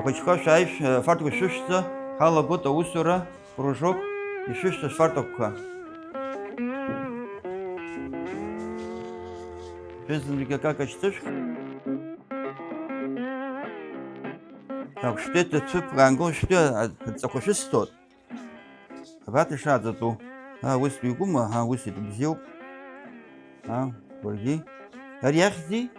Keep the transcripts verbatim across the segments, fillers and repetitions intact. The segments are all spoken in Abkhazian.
Ахәыҷқәа шәааишь, фартәқәа шәышәҵа, ҳалагоит аусура, кружок, ишәышәҵа шәфартәқәа. Шәызынтәык акака шьҭышәк. Аԥштәы ҭацәыԥ гаангон шәтәы адҵақәа шәысҭоит. Абарҭ ишааӡатәу. Аа, ус икәыма? Аа, ус ибзиоуп. Аа, уаргьы. Ари иахьзи?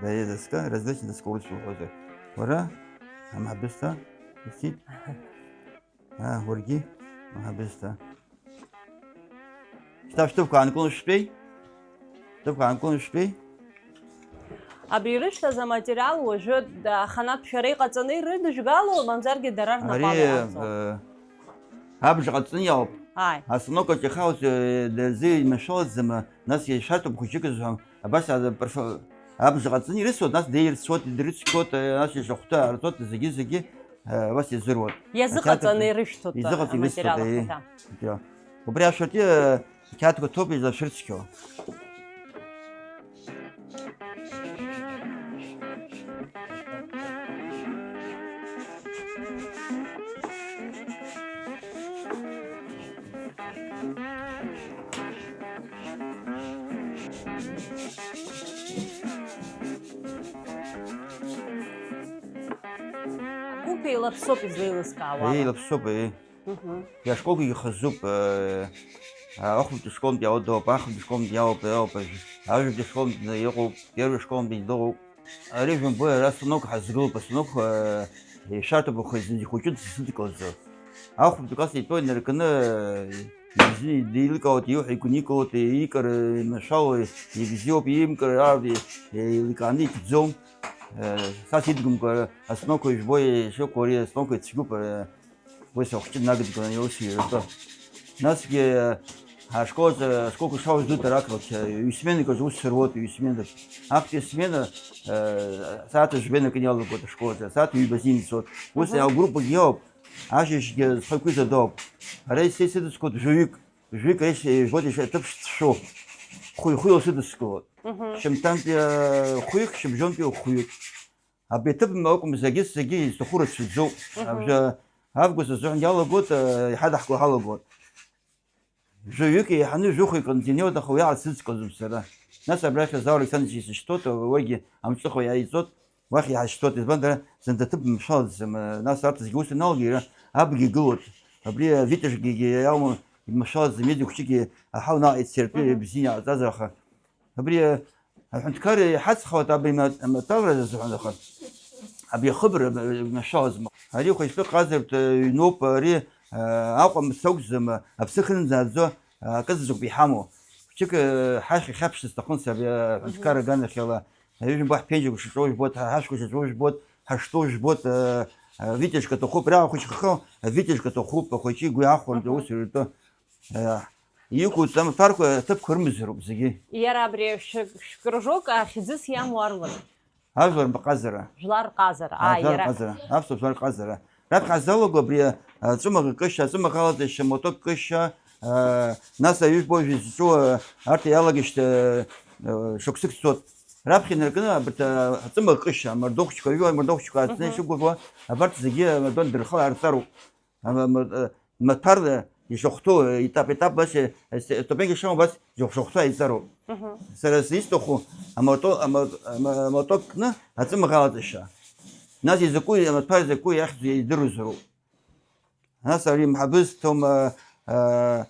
Ари адоска, различная доска урысшәа уҳәозар. Уара, амҳабысҭа, усит. Аа, уаргьы, амҳабысҭа. Шьҭа шәҭыԥқәа аанкыланы шәтәеи? Шәҭыԥқәа аанкыланы шәтәеи? Абри ирышәҭаз аматериал уажәы, да, аханатә шәара иҟаҵаны ирыдыжәгало, мамзаргьы дара рнапала Ари, иҟарҵо. Э, абжа ҟаҵаны иауп. Ааи. Астанок аҿы ихаус, э, дырзеимашәалаӡам, нас ишәарҭоуп хәыҷык зҳәом. Абас, а, проф-, абжа ҟаҵаны ирысуеит, нас деирцәоит, дрыцқьоит, э, нас ишахәҭа аарҵоит, зегьы-зегьы, э, абас иазыруеит. Иазыҟаҵаны Аҭиатр ирышәҭоит, изыҟаҵаны ирышәҭоит, аматериал ари. Ахаҭа. Материал. Убри ашәарҭи, э, ақьаадқәа ҭоуп излашәырцқьоу. Агәыԥ еилаԥсоуп излеилыскаауа ала. Еилаԥсоуп, еи. Мгм. Иашколгьы ихазуп, э, ахәбатәи школтә иалоуп, ахәбатәи школтә иалоуп, иалоуп, ажәабатәи школтә иҟоуп, первый школтә иҟоуп. Ари жәымбои ара станок ҳазгылоуп, астанок, э, ишәарҭоуп, аха изынџьхәыҷын сзыдкылаӡо. Ахәбатәи класс итәоу инаркны, э, ибзианы деиликаауеит, иуҳәа игәникылоит, иикыр, э, машәало, ибзиоуп, иимкыр, ар-, э, еиликааны иҭӡом. Э, са сидгымкәа, астанокқәа ижәбои, ишыҟоу ари астанокқәа ицәгьоуп, э, Уи сахәҷы днагыдгыланы иус ииртәы. Насгьы ашкол аҿы, ашколқәа шауз дутар ақалақь, ҩ-сменак азы ус сыруеит, ҩ-сменак. Актәи асмена, э, асааҭ жәбенак иалагоит ашкол аҿы, асааҭ ҩба азин ицоит. Ус Мгм. агруппагьы иоуп, ашьыжьгьы зхы ақәиз адоуп. Ара исеисыдыскуеит жәаҩык, жәаҩык ара ишибоит аҭыԥ шцәшәо. Хәи-хәила сыдыскылоит. Мгм. Шьымҭантәи, э, хәҩык, шьыбжьонтәи хәҩык. Абри аҭыԥ акәым, зегьы, зегьы изҭаху рацәаӡоуп. Мгм. Абжа август азыҳәан иалагоит, э, иҳадаҳкыло ҳалагоит. Жәаҩык еиҳаны жәохәҩык анҵа инеиуеит, аха уи ала сыцкаӡом сара. Нас абрахь Заур Александрович исышьҭоуп, уигьы амҿыхәа иааиҵоит, уахь иҳашьҭуеит, избан дара зынӡа аҭыԥ мшәалаӡам, э, нас арҭ зегьы ус ианалга иара абгьы игылоит. Абри авитажгьы иаума, имшәалаӡам, иди хәҷык аҳауа наҟ ицертәы Мгм. ибзианы иааҵазар, аха Абри аҳәынҭқарра иҳацхауеит абри ма-, амаҭәарра азыҳәан, аха абри ахыбра машәалазма. Ари хәыҷтәы ҟазартә ҩноуп, ари, а, Аҟәа мыц акәӡам, аԥсы ахьынӡааӡо акызаҵәык иҳамоу. Хәҷык, а, ҳахь ихьаԥшны сҭахын сара абри аҳәынҭқарра Мгм. аганахьала. Аҩыжәымба ҳԥенџьырқәа шаҿоу жәбоит, ҳа-, ҳашәқәа шаҿоу жәбоит, ҳаштәоу жәбоит, а, а, Витиа шкаҭахуп, ара ахәыҷқәа, а, Витиа шкаҭахуп, ахәыҷы игәы иахәартә Мгм. аус иртәы. Иқәуҵ амаҭәарқәа аҭыԥқәа рымазароуп зегьы. Иара абри шә-, шә-кружок ахьӡыс иамоу арбан? Ажәлар рҟазара. Жәлар рҟазара, аа, Ажәлар иара. Рҟазара, аԥсуа жәлар рҟазара. Раԥхьа ҳазалаго абри, а, аҵәымаӷ кышьа, аҵәымаӷ алаҵашьа, амоток кышьа, а, нас аҩыжәбо зҿу, а, арҭ иалагашьҭ, а, а, шықәсык цоит. Раԥхьа инаркны абарҭ, а, аҵәымаӷ кышьа, амардуанқәа, жәаҩа амардуанқәа аацны Мгм. ишықәгәыӷуа, абарҭ зегьы амардуан дырхала арҵароуп. Ама-, ма-, э, маҭәарла ишахәҭоу, э, етап-етап, баша, э, с-, ступеньқәа шамоу, убас ишахәҭоу аизароуп. Мгм. Сара исҭаху амото-, ама-, ама-, амоток кны аҵәымаӷ алаҵашьа. Нас изакәи, амаҭәар закәи иахьӡу идыруазароуп. Нас ари мҳабысҭоума, э,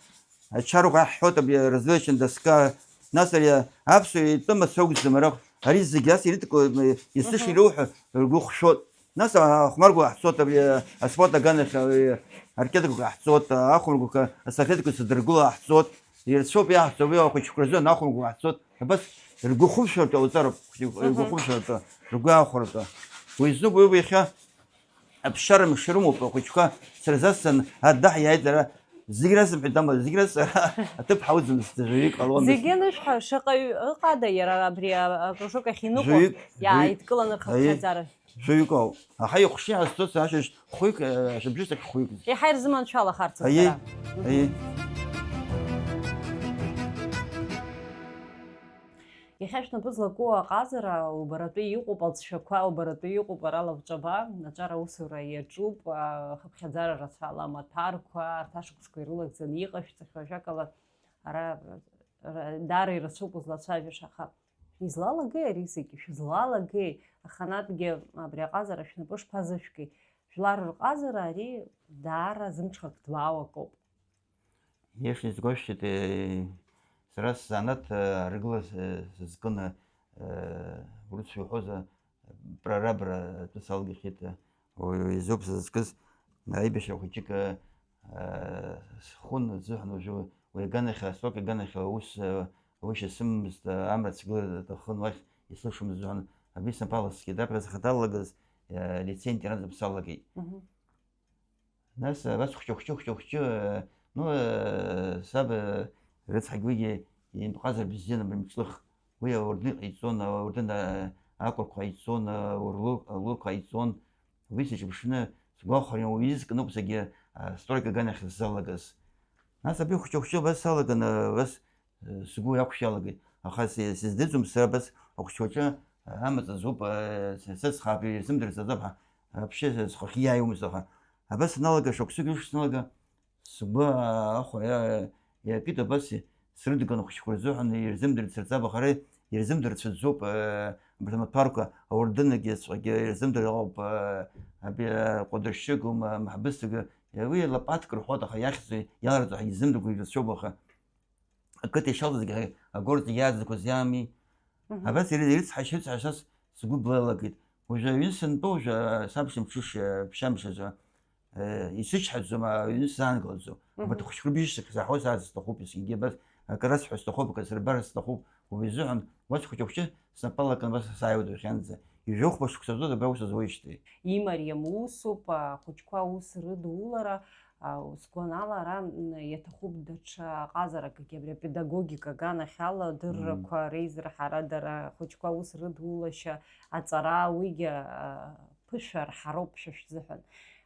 ачарҳәа иаҳҳәоит, абри разведочная доска. Нас ари аԥсуа итәы мацәа акәӡам, ара, ари зегьы ас ирыдкылоит, м, есышьа Мгм. ироуҳәо ргәы хшәоит. Нас ахәмаргәа ҳцоит, абри аспорт аганахь, абри аркетақәа ҳцоит, ахәмаргәақәа, асафеткақәа сыдыргыла ҳцоит. Ирцәоуп иаҳцо, уи ахәыҷқәа рзы анахәмаргәа ҳцоит. Абас ргәы хымшәартә иауҵароуп, Мгм. ргәы хымшәартә, ргәы аахәартә. Уи знык уи иахьа аԥсшьара мшы рымоуп, ахәыҷқәа сырзасцан, аддаҳ иааит, ара зегь расымҳәеит, ама, зегь рас-, ара аҭыԥ ҳауӡомызт, жәаҩык ҟаломызт. Зегьы анышәҳәа, шаҟаҩ ыҟада иара абри а-, акружок ахь иныҟәо, Жәаҩык, жәаҩык. иааидкыланы Аиеи. рхыԥхьаӡара? Жәаҩык ауп. Аха ихәшьны иаасҵоит сашьыжь хәҩык, э, шыбжьысҭак хәҩык. Еиҳа ирзыманшәалахарц Аиеи, дара. Аиеи. Иахьа шәнапы злаку аҟазара убаратәы иҟоуп, алҵшәақәа убаратәы иҟоуп, ара лабҿаба, аҿар аусура иаҿуп, а, хыԥхьаӡара рацәала амаҭәарқәа, арҭ ашықәсқәа ирылагӡаны иҟашәҵахьоу, ажәакала, ара, ара даара ирацәоуп узлацәажәаша, аха излалагеи ари зегьы, шәызлалагеи? Аханатәгьы абри аҟазара шәнапы шԥазышәки? Жәлар рҟазара ари даара зымҽхак ҭбаау акоуп. Иашаны изгәашәҭеит, э, сара сзанааҭ, э, арыгыла, э, сызкын, э, урысшәа уҳәозар, прорабра атәы салгахьеит, э, уи, уи изоуп сызкыз, аибашьра хәыҷык, э, э, схәын азыҳәан уажәы уи аганахьала, астроика аганахьала аус, э, ауашьа сымамызт, э, амра цәгьала аҭахын уахь исылшомызт азыҳәан, абри снапала скит, аԥхьа схаҭалагаз, э, лицеи-интернат салагеит. Мгм. Нас, э, абас хәҷы-хәҷы, хәҷы-хәҷы, э, ну, э, саб, э, рыцҳагь уигьы импҟазар бзиан абри мҿлых. Уи ауардын иҟаиҵон, ауардын, э, акәырқәа ҟаиҵон, э, аурлур-, аулурқәа ҟаиҵон. Уи сыҿыԥшны сгәахәуан, уи изкны ауп саргьы, э, астройка аганахь сзалагаз. Нас абри хәҷы-хәҷы абас салаган, э, абас сгәы иақәшәалагеит. Аха сыздырӡом сара абас ахәшьуаҿы амаҵ азуп, сыцхаап, ирзымдырӡаӡап ҳәа, вообще схахьы иааиуамызт, аха абас саналага, шықәсык ҩышықәса саналага, сгәы ахәа иа-, иакит, абас срыдган ахәшьқәа рзыҳәан ирзымдырӡаӡап, аха ара ирзымдырцәаӡоуп, абарҭ амаҭәарқәа, ауардынагьы ацәҟьагьы ирзымдыр ыҟоуп, абри аҟәадыршьыгоума, амаҳбысҭагьы, уи лопатк рҳәоит, аха иахьӡу иаларҵо ҳәа изымдыркәа ирацәоуп, аха. Ақыҭа ишалҵызгьы агәырҵа иаазгоз иами. Мгм. Абас иры-, ирыцҳашьа, ирыцҳашьа сгәы блалагеит. Уажәы аҩны сынтәо, уажәы, а, сабшамҽышьа, ԥшьамшазы, э, исычҳаӡом, аҩны сзаанкылаӡом. Мгм. Абарҭ ахәыҷқәа рбжьы саҳауа сааз сҭахуп, есқьынгьы абас акы расҳәо сҭахуп, акы сырбар сҭахуп, уи изыҳәан, уа схәыҷы-хәыҷы снапала акын абас сааиуеит уахьанӡа. Ҩажәи хәба шықәса зуеит абра ус азуеижьҭеи. Имариам усуп, ахәыҷқәа аус рыдулара, А, сгәанала, ара, м, иаҭахуп даҽа ҟазаракгьы, абри апедагогика аганахьала адыррақәа, мм, реизырҳара, дара ахәыҷқәа аус рыдулашьа, аҵара, уигьы, а, ԥышәа рҳароуп шәа шәзыҳәан.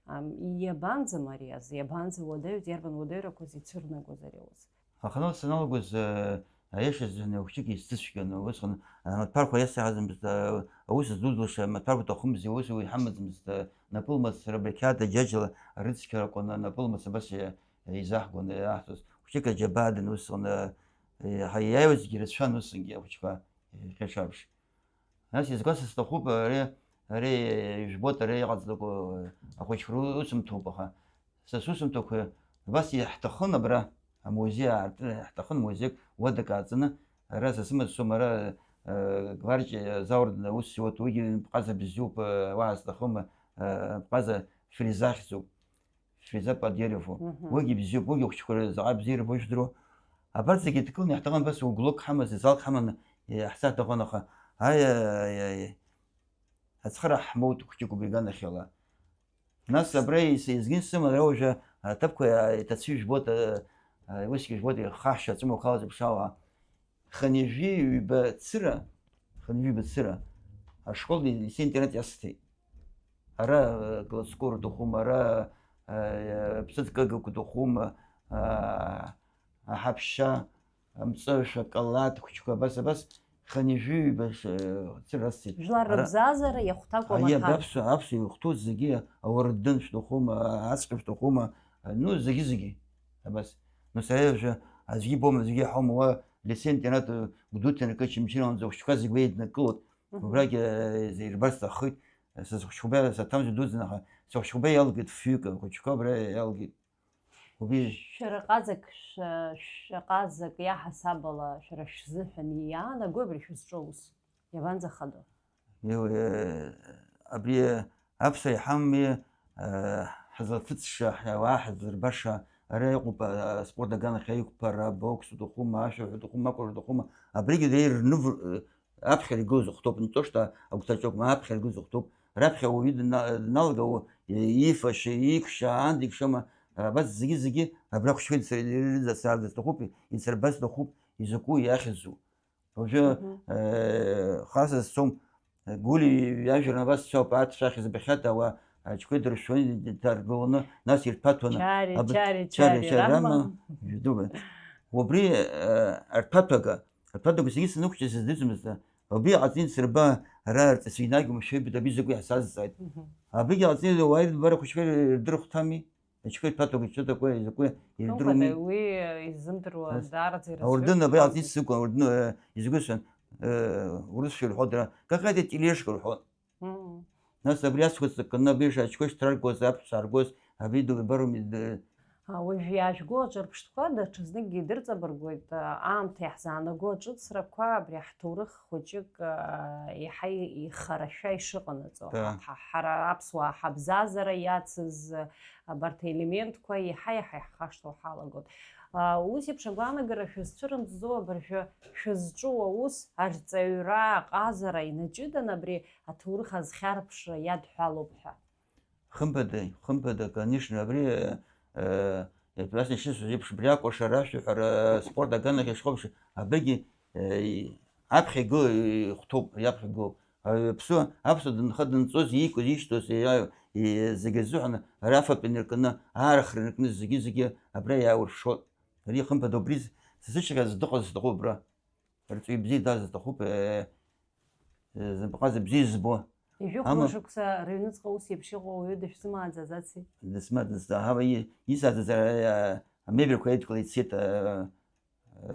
Ам, иабанӡам ари азы, иабанӡа уадаҩыз, иарбан уадаҩрақәаз ицәырнагоз ари аус? Аха нас саналагоз, э, аиашазы хәыҷык исзыцәгьан, усҟан, а, амаҭәарқәа иасаҳаӡамызт, а, аус здудулаша амаҭәарқәа ҭахымзи, ус уи иҳамаӡамызт, а, напылмацара, абри ақьаад аџьаџьала арыцқьарақәа, на-, напылмаца абас, э, изаҳгон, иаҳҭоз. Хәыҷык аџьабаа дан усҟан, э, э, ҳа-, иааиуазгьы рацәан усҟангьы ахәыҷқәа, э, иахьа шәаԥш. Нас изгәасҭар сҭахуп, ари, ари, ижәбоит, ари иҟаҵатәу, э, ахәыҷқәа русумҭоуп, аха са сусумҭақәа абас иаҳҭахын абра, амузеи аартра иаҳҭахын, музеик уадак ааҵаны, ара са сымаҵ соума, ара, э, Гвардиа Заур аус иуеит, уигьы ԥҟаза бзиоуп, э, уаа зҭахым, э, ԥҟаза Фриза ахьӡуп. Фриза Подъереву. Мгм. Уигьы бзиоуп, уигьы ахәыҷқәа заҟа бзиа ирбо ижәдыруа. Абарҭ зегьы дкылны иаҳҭахын, абас угәлык ҳамаз, залк ҳаманы иаҳцар аҭахын, аха, аи, аи, аи, аи, ацхыраара ҳмоут хәыҷык убри аганахьала. Нас абра ис-, изгьы сыман, ара уажәы аҭыԥқәа иҭацәы ижәбоит, а, а, усгьы ижәбоит, ихашҭа аҵәымӷқәа алазыԥшаауа. Хынҩажәи ҩба цыра, хынҩажәи ҩба цыра ашкол, лицеи-интернат иасҭеит. Ара, э, Класкор дыхәума, ара, э, ԥсыӡкыгақәа дыхәума, а, аҳаԥшьа, амҵәышә, акалаҭ хәыҷқәа, абас, абас, хынҩажәи ҩба ш-, э, цыра асҭеит. Жәлар ара рыбзазара иахәҭакуа, аиеи, маҭәар. Аԥсуа, аԥсуа ихәҭоу зегьы, ауардын шәҭахума, ацәҟьа шәҭахума, ну, зегьы-зегьы, абас. Ну, сара уажәы аӡәгьы ибом, аӡәгьы иаҳауам, уа лицеи-интернат, э, Гәдоуҭантәи Очамчыраанӡа ахәыҷқәа зегь уа еиднакылоит. Мгм. Убрагь, э, ирбар сҭаххеит, сызхәыҷқәа саҭамзи дуӡӡан, аха сыхәыҷқәа иалгеит фҩык, ахәыҷқәа абра иалгеит. Убри шәара ҟазак, шәа-, шәа ҟазак иаҳасаб ала шәара шәзыҳәан иаанагои абри шәызҿу аус? Иабанӡахадоу? Иу-, э, абри аԥсуа иҳамами, э, ҳзылфыҵша, ҳауаа ҳзырбаша, ара иҟоуп, э, аспорт аганахь аиқәԥара, абокс уҭахума, ашәаҳәа уҭахума, акәашара уҭахума, абригьы иреи рнывр-, э, аԥхьара игылоу зыхәҭоуп, не то что агәҭаҿоуп, ма аԥхьара игылоу зыхәҭоуп. Раԥхьа ауаҩы дна-, дналга, у-, ифаша, иқәша, аанда икшама, абас зегьы-зегьы абра хәыҷқәа ирыдҵа-, ирыдҵа-, сҭахуп, ицырбар сҭахуп, изакәу, иахьӡу. Уажәы, мгм, э, хара сызцом, Гәлиа иажәра абас сцәоуп, арҭ шәахь избахьада, ауаа аҽқәа идыршәшәон, иҭаргыланы, нас ирҭәаҭәаны. Чари, аб-, чари, чари, чари, чари, рама. Рама, жәдуба. Убри, э, арҭәаҭәага, Аԥатәқәа зегьы санықәшәҵа сыздырӡомызт. Убри иҟаҵаны сырба, ара рҵаҩцәа инагьы умшәеибит, абри закәи ҳәа сазҵааит. Мгм. Абригь иҟаҵаны уааир дбар ахәыҷқәа ирдырхәҭами? Ачқәа рԥатәқәа что такое, закәи ирдыруми? Хымԥада, уи изымдыруа Нас даараӡа ирацәоуп. Аурдын абри иҟаҵаны сзықәын, аурдын, э, изгәышьан, э, урысшәа ирҳәо дара. Какая-то тележка рҳәон. Мм. Нас абри ацәқәа ҵакны, абри ачқәа шьҭраргоз, аԥҳә шааргоз, абри дубароуми, д-, А, уажә иаажәго аҿырԥштәқәа даҽазныкгьы идырҵабыргуеит, а, аамҭа иаҳзаанаго аҿыцрақәа, абри ҳҭоурых хәыҷык, а, иаҳа и-, ихарашәа ишыҟанаҵо. Да. Ҳа-, ҳа-, ҳара аԥсуаа ҳабзазара иацыз, а, абарҭ аелементқәа иаҳа-иаҳа иаҳхашҭуа ҳалагоит. А, ус еиԥш агәаанагара шәызцәырымҵӡо абыржәы шәызҿу аус, арҵаҩра, аҟазара инаҷыданы абри аҭоурых азхьарԥшра иадҳәалоуп ҳәа. Хымԥада, хымԥада, конечно, абри, э, э, иаԥҵәасны ишысҳәаз еиԥш, абри акәашара, ашәаҳәара, спорт аганахь ишхәаԥшуа, абригьы, э, и-, аԥхьа игылоу ихәҭоуп, ари аԥхьа игылоуп. Ауаҩы аԥсуа, аԥсуа дынха-дынҵуаз, иикуаз, ишьҭоз, иа-, и-, зегьы азыҳәан, ара афатә инаркны, аарахра инаркны, зегьы-зегьы абра иаауршот. Ари, хымԥада, убри з-, сзычҳаз дыҟаз сҭахуп абра. Рҵаҩы бзиа даз сҭахуп, э, э, зынпҟа зыбзиа збо. Ижәохәба Ама- шықәса рыҩныҵҟа ус еиԥш иҟоу ауаҩы дышәзымааӡазаци? Дысмаӡазт, аҳауа и-, исаӡаз, э, э, амебелқәа еидкыла ицеит, э, э,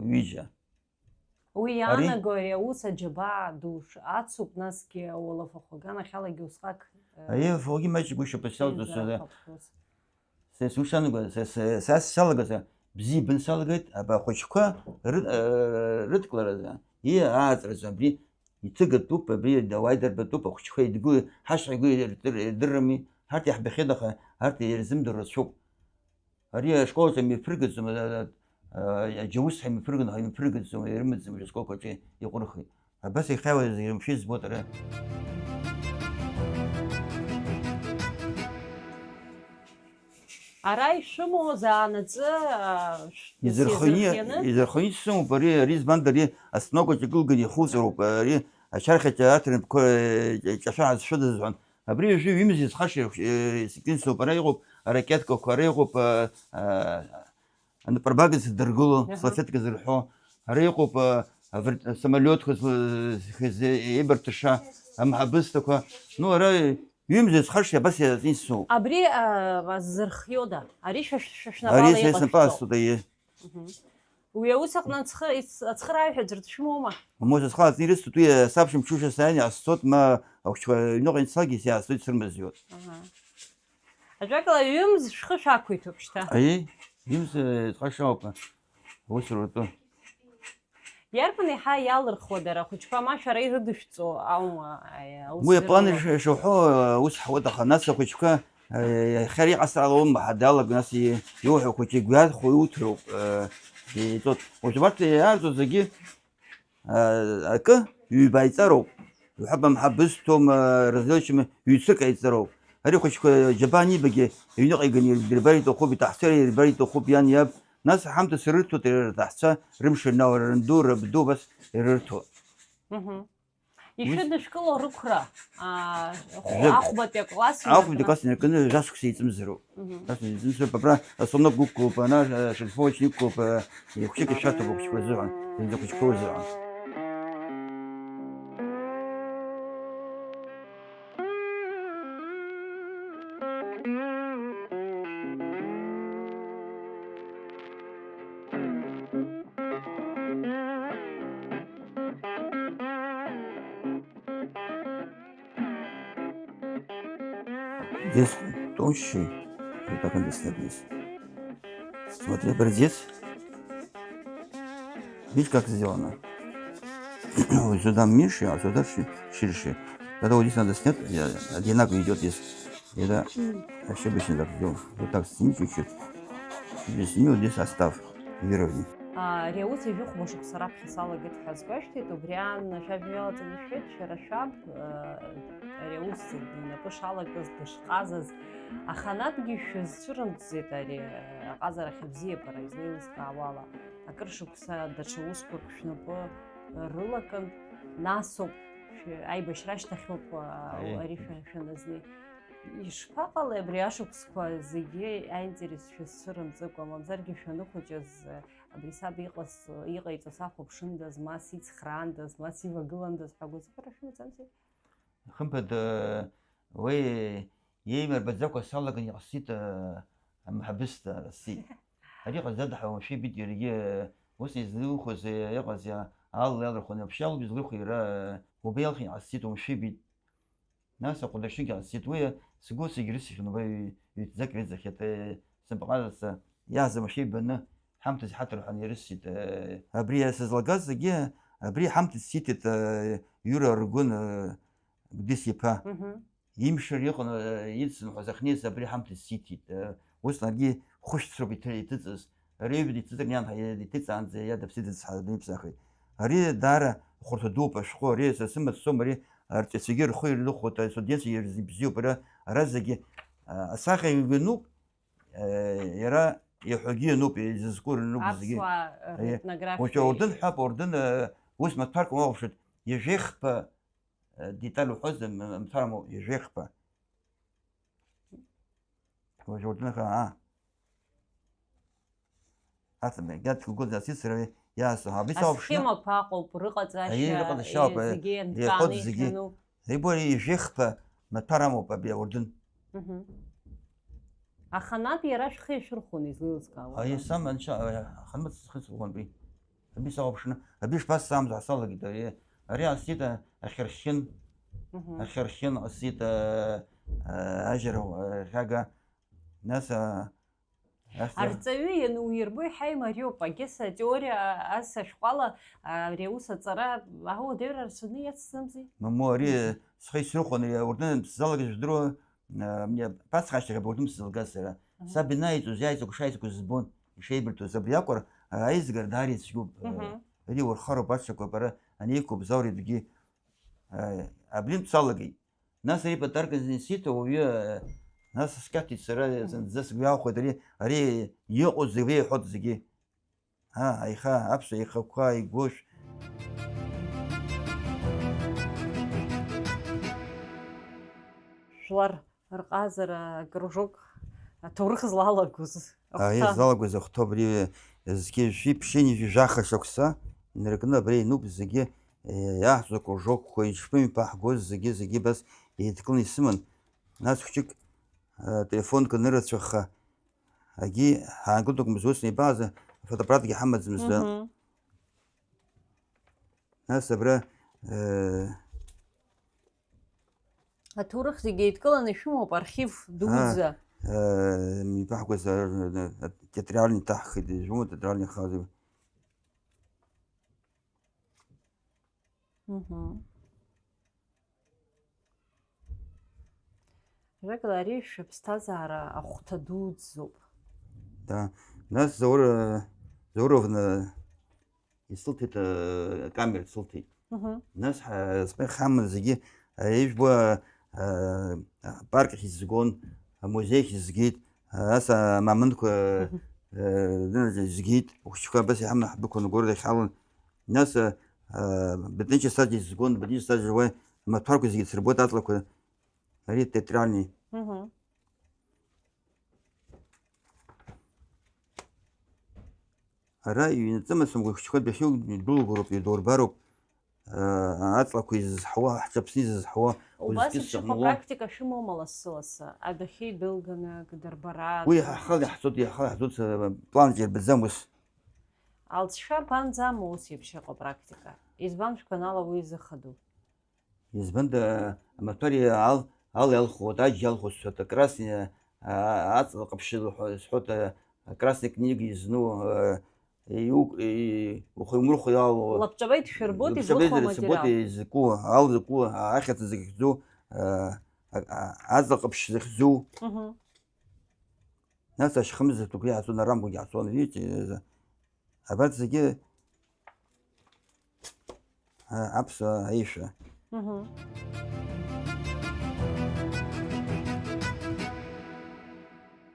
ҩыџьа. Уи Ари? Иаанаго ари аус аџьабаа ду ш-, ацуп, насгьы ауалафахә аганахьалагьы усҟак, э, Аиаф угьы маҷ гәышьапы сиалҵуеит, сара. Еизарахап ус. Сара сушьҭанаго, са, са, са салагаз, бзиа ибан салагеит, аба ахәыҷқәа ры-, э, рыдкыларазы, и, ааҵразы, абри иҭыгатәуп, абри ауаа идырбатәуп, ахәыҷқәа идгылоит, ҳашьцәа игәы ирдыр-, ирдыррами, ҳарҭ иаҳбахьеит, аха арҭ ирзымдыруа рацәоуп. Ари ашкол аҿы имҩаԥыргаӡом, а, а, аџьаус ҳәа имҩаԥыргон, ҳәа имҩаԥыргаӡом, ирымаӡам, ашколқәа аҿы иҟәырхит. Абас иахьааиуаз зегьы рымшәа избоит ара. Ара ишәымоу заанаҵы, а, шә-, Изырхианы, изырхианы? Изырхианы исымоуп ари, ари збанда ари астанок аҿы икылганы ихуҵароуп, ари ачархьаҿы аҭырмпқәа, э, ҿашәа ҳазшәыдаз ҳәан. Абри уажәы ҩымз изхаша, э, сикринсоуп, ара иҟоуп аракеткақәа, ара иҟоуп, а, а, анапарбага зыдыргыло, Аҳа. Салфетка зырҳәо, ара иҟоуп, а, авр-, самолиотқәа злы-, зхыз еибарҭыша, амҳабысҭақәа. Ну, ара ҩымз изхаша абас иазин соуп. Абри, а, зырхиода? Ари шәа-, шәа-, шәнапала Ари са иҟашәҵо? Снапала сҭоит, аиеи. Мгм. Уи аус аҟны ацхы-, ис-, ацхырааҩ ҳәа ӡәыр дшәымоума? Мамоз ацхы аҵны ирысҭоит, уи асабшамчушьа сааин иаасцот, ма ахәыҷқәа аҩныҟа инцалгьы иаасцоит сырмазиуа. Аҳа. Ажәакала, ҩымз шәхы шәақәиҭуп шьҭа. Аиеи, ҩымз, э, ҵхашауп, аус рутәы. Иарбан еиҳа иалырхуа дара, ахәыҷқәа, ма шәара ирыдышәҵо аума, аи, аус Уи аплан зыруло? Ш-, шуҳәо, э, ус ҳуеит, аха нас ахәыҷқәа, э, иахьа иҟасҵалауама ҳәа далагон, нас и-, иуҳәо ахәыҷы игәы иархәо иуҭроуп, э, иҵот. Уажә убарҭ иаарҵо зегьы, акы ҩба иҵароуп. Уҳәап, амҳа бысҭом, различим ҩ-цык иҵароуп. Ари ахәыҷқәа џьабаа анибагьы, аҩныҟа иганы ирбар иҭахуп, иҭаҳцәа ирбар иҭахуп, иан иаб. Нас ҳамҭас ирырҭоит иара рҭаҳцәа, рымш рнаура, рынду, рабду, убас ирырҭоит. Мгм. Ишәыдышәкыло рықәра, аа, хә-, Жәа-, ахәбатәи акласс ахәбатәи инаркны. Акласс инаркны жәашықәса еиҵымзароуп. Мгм. Нас изымцоуп, абра асолнок уқәгылоуп, ана, э, шельфовочник уқәгылоуп, э, ихәҷык ишәарҭоуп ахәыҷқәа рзыҳәан, зынӡа ахәыҷқәа рзыҳәан. Здесь тоньше, вот так он достаточно. Смотри, образец. Видишь, как сделано? Вот сюда меньше, а сюда ши-, ширше. Тогда вот здесь надо снять, я, одинаково идёт здесь. И да, ошибочно так сделал. Вот так сними чуть-чуть. Здесь сними, вот здесь оставь. Выровняй. А, ари аус ҩажәи хәба шықәса раԥхьа салагеит ҳәа азгәашәҭеит, убри аан шәажәа иалаҵаны ишәҳәеит, шәара шәаб, а, ари аус инапы шалакыз, дышҟазаз, аха анатәгьы шәызцәырымҵӡеит ари аҟазара ахьыбзиабара излеилыскаауала. Акыр шықәса даҽа усқәак шәнапы рылакын, насоуп, шәи-, аибашьра ашьҭахьоуп, а, Аиеи. Ари шәа-, шәаназнеи. Ишԥаҟалеи абри ашықәсқәа зегьы аинтерес шәызцәырымҵыкәа, мамзаргьы шәаныхәыҷыз, Абри саб иҟаз, иҟаиҵо сахәаԥшындаз, ма сицхраандаз, ма сивагыландаз ҳәа агәазыҳәара шәымаӡамзи? Хымԥада, уи иеимырбаӡакәа салаган иҟасҵеит, амҳабысҭа ҟасҵеит. Ари ҟазҵада ҳәа уамашәа ибеит иаргьы, ус излыхәоз иҟаз, алла иалырхуан, вообще алгьы злырхуа иара, убри иалхны иҟасҵеит, уамашәа ибеит. Нас аҟәадашьыгьы ҟасҵеит, уи сгәы сегьрысихьан, убра ҩ-, ҩ-ҭӡак реиҵахьеит, сымпаҟараца иаҳзамашәа ибаны, ҳамҭас иҳаҭыр ҳәа ирысит. Абри сызлагаз зегьы, абри ҳамҭас сиҭеит, Иура Аргәын, Гәдис иԥа. Мгм. Имшыр иҟан, идсымҳәаз ахьнеиз абри ҳамҭас сиҭеит. Ус наргьы хәышәтәроуп иҭы-, иҭыҵыз. Ари ҩбаҟа иҭыҵыр иан-, иҭыҵаанӡа иада ԥсыӡ ацҳа-, иԥсахит. Ари даара хәарҭа дууп ашәҟәы, ари са сымаҵ соума, ари арҵаҩцәагьы рхы ирныхәоит, астудентцәагьы ирзыбзиоуп, ара, ара зегьы, а, асахьа иануп, а, иара иаҳәагьы иануп, изызку рынуп зегьы. Аԥсуаа, э, Аиеа. Ртнографиа. Уажәы аорден ҳәа, аорден, э, ус маҭәарк уаҟәшәоит, ҩажәеи хԥа, э, деталь уҳәозар, м-, мцара моу, ҩажәеи хԥа. Уажәы аорден ҳәа, аа. Аҭамҩа, иаҭгылгоз асицра иаасҭо, абри сауԥшны. Асхемақәа аҟоуп, рыҟаҵашьа, Аиеи, рыҟаҵашьа ауп, э, зегьы иаҳәоит ианҵаны зегьы. Иҭану. Ибо ари ҩажәи хԥа маҭәар амоуп абри аорден. Мгм. Аханатә иара шәхы иашәырхәон, излеилыскаауа. Аиеи, сан анцәа, э, аханатә схы сырхәон абри. Абри сауԥшны, абри шԥасзаамҵо ҳәа салагеит, ари, ари ҟасҵеит, а, ахьырхьын, Мгм. Ахьырхьын ҟасҵеит, а, а, ажьара, а, хьага, нас, а, ахьӡ- Арҵаҩы иануирбо иаҳа имариоуп, агьыс атеориа ас ашәҟәала, а, ари аус аҵара, ауадаҩра рацәаны иацсымзи? Мамоу, ари Мгм. Схы исырхәон, ари аурдын сзалагаз жәдыруа, а, мне, ԥацха ашьҭахь абри аурдын сзылгаз сара. Мгм. Саб инаиҵоз, иааиҵақәо шааиҵақәоз збон, ишеибырҭоз, абри акәыр, а, аизгара даара ицәгьоуп. Мгм. Ари урхароуп, аҽақәа бара анеиқәыбзоур ибгьы, а, абринтә салагеит. Нас ари подаркны исиҭо уаҩы, а, нас скьаҭеит сара, Мгм. Зынӡа сгәы иаахәеит ари, ари иҟоу зегь реиҳәоит зегьы. А, аиха, аԥсуа ихақәа игәышә. Жәлар рҟазара акружок аҭоурых злалагоз Аиеи, ахәҭа. Злалагоз ахәҭоуп, ари зқьи жәшәи ԥшьынҩажәи жәаха шықәса инаркны абра иануп зегьы, е, иаҳҵо акружокқәа, иҽԥныҳәа иаҳгоз зегьы, зегьы абас еидкыланы исыман. Нас хәыҷык, е, телефонк анырацәаха, агьи ҳаанкылт акәымзар, ус неибааз афотоаппаратгьы ҳамаӡамызт. Мгм. Нас абра, э, Аҭоурых зегьы еидкыланы ишәымоуп архив дуӡӡа. А, э, ибаҳгәаз, э, театральный ҭаҳхит, ижәымоу театральный хазы. Мгм. Жәакала, ари шәыԥсҭазаара ахәҭа дуӡӡоуп. Да. Нас Заур, э, Зауровна исылҭеит, э, акамера сылҭеит. Мгм. Нас ҳа-, зҟы ҳаман зегьы, э, ижәбо, э, апарк ахь изгон, амузеи ахь изгеит, э, ас амамынқәа, Мгм. Э, згеит, ухәыҷқәа абас иҳаман ҳдәықәлан, агәырӷьа иахьҳалан. Нас, э, э, Батныча саџьа изгон, Батныча саџьа уа амаҭәарқәа зегьы дсырбоит, аҵлақәа, ари театральный. Мгм. Ара иҩнаҵы мацәымкәа ихәыҷқәа дәахьу идәылгәароуп, идурбароуп, аа, аҵлақәа изызҳауа, ҳҿаԥсны изызҳауа, Убас узкьыс еиԥш иҟоу шыҟамло. Практика шәымоума лассы-лассы, адәахьы идәылганы, дырбара, Уи дырбара? Ҳхала иаҳҵоит, иаҳхала иаҳҵоит, план ҿирбаӡам ус. Алҵшәа банӡамоу ус еиԥш иҟоу практика? Избан шәгәанала уи изыхадоу? Избанда, амаҭәар ал-, ал иалхуа, аџь иалхуа сҳәоит, акрасни, а, аҵла ҟаԥшьы лҳәо-, сҳәоит, а, акрасни книга изну, а, иу-, и-, ухы иумырхәо иалоу. Лабҿаба идшәырбоит, лабҿаба излыхо идшәырбоит, аматериал. Изку, ал зку, а, ахьаца захьӡу, а, а, а, аҵла ҟаԥшь захьӡу. Мгм. Нас ашьхымза ҭыгәгьы иаҳҵон, арамгәагьы иаҳҵон, видите, абарҭ зегьы, а, аԥсуа аишәа. Мгм.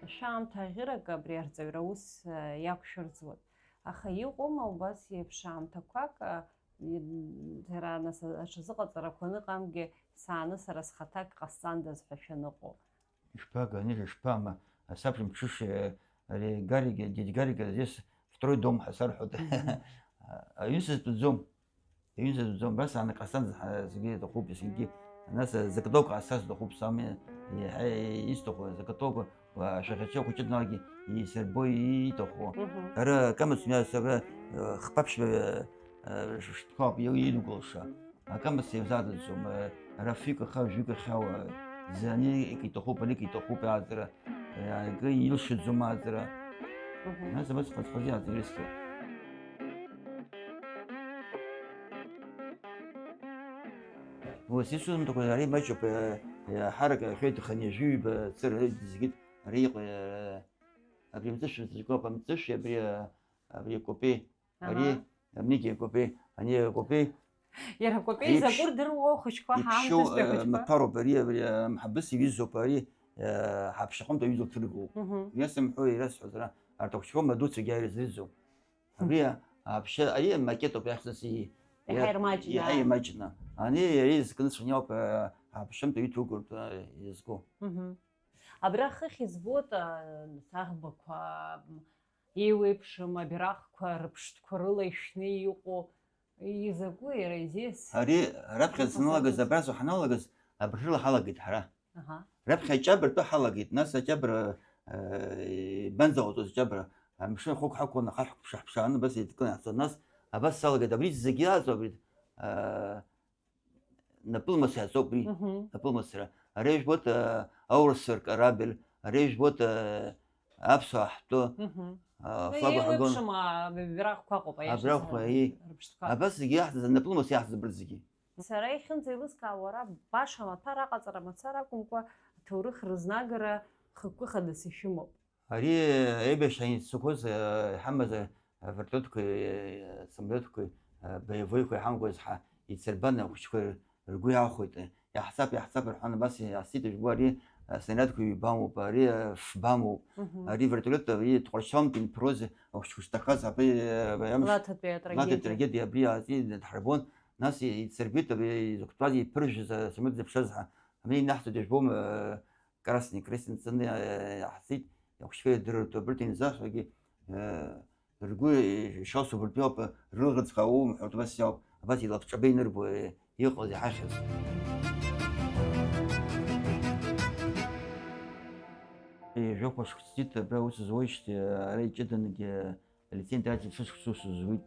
Ашәаамҭа аӷьырак абри арҵаҩра ус, а, иақәшәырӡуан. Аха иҟоума убас еиԥш аамҭақәак, а, и-, сара нас аҽазыҟаҵарақәа аныҟамгьы, сааны сара схаҭа ак ҟасҵандаз ҳәа шәаныҟоу? Ишԥага, Анира, ишԥама, асабшамҽышьа, ари Гаригьы, дед Гаригьы, здесь в Второй дом ҳәа сарҳәоит. Аҩыза дтәаӡом. Аҩыза дтәаӡом. Абас анаҟасҵан зегьы иҭахуп, есқьынгьы. Нас закатовка ҟасҵар сҭахуп, сами еиҳа исҭаху, закатовка, ашәаҳәацәа хәыҷы дналагьы исырбо ииҭаху. Ара акамаҵ мҩа сара, э, хԥа-ԥшьба, э, э, шәҟәқәоуп идукылша. Акамаҵ сеивзааӡаӡом, э, ара фҩык аха, жәҩык ахьауа, зны ик иҭахуп, ара ик иҭахуп аӡара, э, акы илшаӡом аӡара. Нас абас хаз-хазы иаҵгьы рысҭоит. Ус исумҭақәа ари маҷуп, э, э, ҳарак ахьеиҭахын ҩажәиҩба цыра зегьы ари иҟоу, э, абри амҵәышә зегьы ауп, амҵәышәи абри, э, абри акәапеи, ари, аҳа, абнигьы акәапеи, ани акәапеи. Иара акәапеи иԥш-, закәу рдыруоу, ахәыҷқәа иԥшьоу, ҳаамҭазтәи э, ахәыҷқәа? Маҭәароуп ари, абри, э, мҳабыс иҩызоуп ари, э, ҳаԥшьаҟынтә аҩыза уҭыргоуп. Мгм. Иасымҳәо, ирасҳәо сара, арҭ ахәыҷқәа мадуцәагьы ирызрыӡом. Абри, аԥшьа, ари макетоуп иахьӡыз и-, иаҳа ирмаҷны. Иаҳа ирмаҷны. Ани иара изкны сыниауп, э, аԥшьымҭа иҭугартә, э, изку. Мгм. Абра хыхь избоит, а, аӷбақәа, м, еиуеиԥшым абираҟқәа рыԥштәқәа рыла ишәны иҟоу, изакәу иара изеис? Ари раԥхьа иҟаҵатәуп. Саналагаз, абраҵәҟьа ҳаналагаз, абыржәыла ҳалагеит ҳара. Аҳа. Раԥхьа аҷабра атәы ҳалагеит, нас аҷабра, э, ибанӡаҟаҵоз аҷабра, амшын хәык ҳақәланы, ахаҳә ҳаԥшааны, абас еидкыланы иаҳцон. Нас абас салагеит, абри зегьы иаҵоу, абри, э, напылмас иаҵоуп, абри, мгм, напылмасра. Ари жәбоит, э, аурыс ркорабль, ари жәбоит, э, аԥсуаа ҳтәы, мгм, э, флаг уаҳагон. Еиуеиԥшым абираҟқәа ыҟоуп, аиаша. Абираҟқәа, азы, ии. Рыԥштәқәа. Абас зегьы иаҳҵаз, напылмас иаҳҵаз абырҭ зегьы. Сара иахьынӡеилыскаауа, уара баша амаҭәар аҟаҵара мацара акәымкәа, аҭоурых рызнагара хықәкы хадас ишәымоуп. Ари аибашьра иццакуаз, э, иҳамаз, э, вертолетқәеи, э, самолетқәеи, э, боевойқәеи ҳамгоз ҳа ицырбан ахәыҷқәа ргәы иаахәеит. Иаҳцап, иаҳцап рҳәан, абас иаасит, ижәбо ари, э, снарядқәа ҩба амоуп, ари, э, фба амоуп. Мгм. Ари вертолет, ари Тҟәарчалнтә инԥроз ахәыҷқәа шҭахаз, абри, э, абри амш Лаҭатәи атрагедиа. Лаҭатәи атрагедиа абри ааҵины дҳарбон. Нас ицырбеит, абри изықәтәаз иԥыржәыз асамолиот зыԥшыз ҳа. Абри инаҳҵоит, ижәбом, э, Красный Крест нҵаны, э, иаҳҵеит, ахәыҷқәа ирдырыртә, абырҭ инзаҳәогьы, э, ргәы ишалсу убыртәы ауп, рылаӷырӡқәа аумҳәоит, убас иауп, абас илабҿаба инырбо, э, иҟаз, иҳахьыз. Ҩажәа хәышықәса ҵит абра аус зуеижьҭеи, ара иҷыдангьы алицензиа аҵа шықәса ус зуит.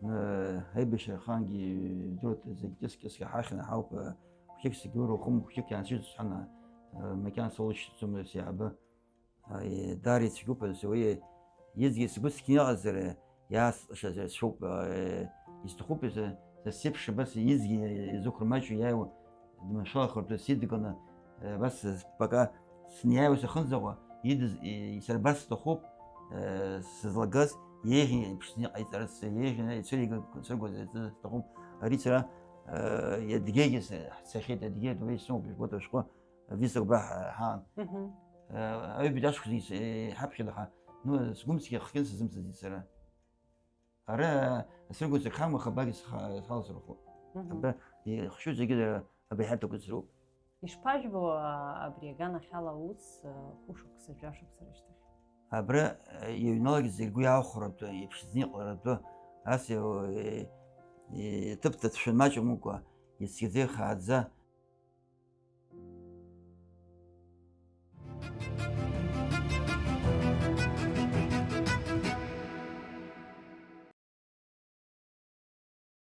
Э, аибашьра ахаангьы ижәдыруеит, зегь ҿыц-ҿыцк иҳахьны ҳауп, э, хәыҷык сагьура ухым, хәыҷык иаансыжьыз сҳәан, э, макьана соулышьҭӡом, сеиҳабы. Э, даара ицәгьоуп, уи изгьы сгәы сқьиаҟазар, иаасҟашазар сшәоуп, э, исҭахуп, са, са сеиԥш абас изгьы изықәырмаҷу иааиуа, дманшәалахартә сидгыланы, э, абас пока сниааиуа сахынӡаҟа идыз, и-, исырбарц сҭахуп, э, сызлагаз, еиӷьны иԥшӡаны иҟаиҵарц, еиӷьны ицәыригар сыргәаҵаҩ сҭахуп. Ари сара, э, Адыгеигьы с-, ҳцахьеит, Адыгеи адунеи сымоуп, ижәбоит ашәҟәы, Виса убра ҳа-, ҳаан. Мгм. Э, аҩбатәи ашықәсгьы с-, э, ҳаԥхьаҟа ҳа-, ну, сгәымсҭгьы ахгьы сызымцаӡеит сара. Ара, сыргәаҵаҩ хам, аха абагьы сха-, схаласырхәып. Мгм. Абра ихшыҩ зегьы дара абри ҳарҭ агәыцроуп. Ишԥажәбо, а, абри аганахьала аус, а, хәышықәса, жәашықәса рышьҭахь? Абра, а, иҩналаз ргәы иаахәаратәы, иԥшӡаны иҟаларатәы, ас иу-, и-, и-, ҭыԥ ҭацәын маҷымкәа, ицқьаӡа ихааӡа,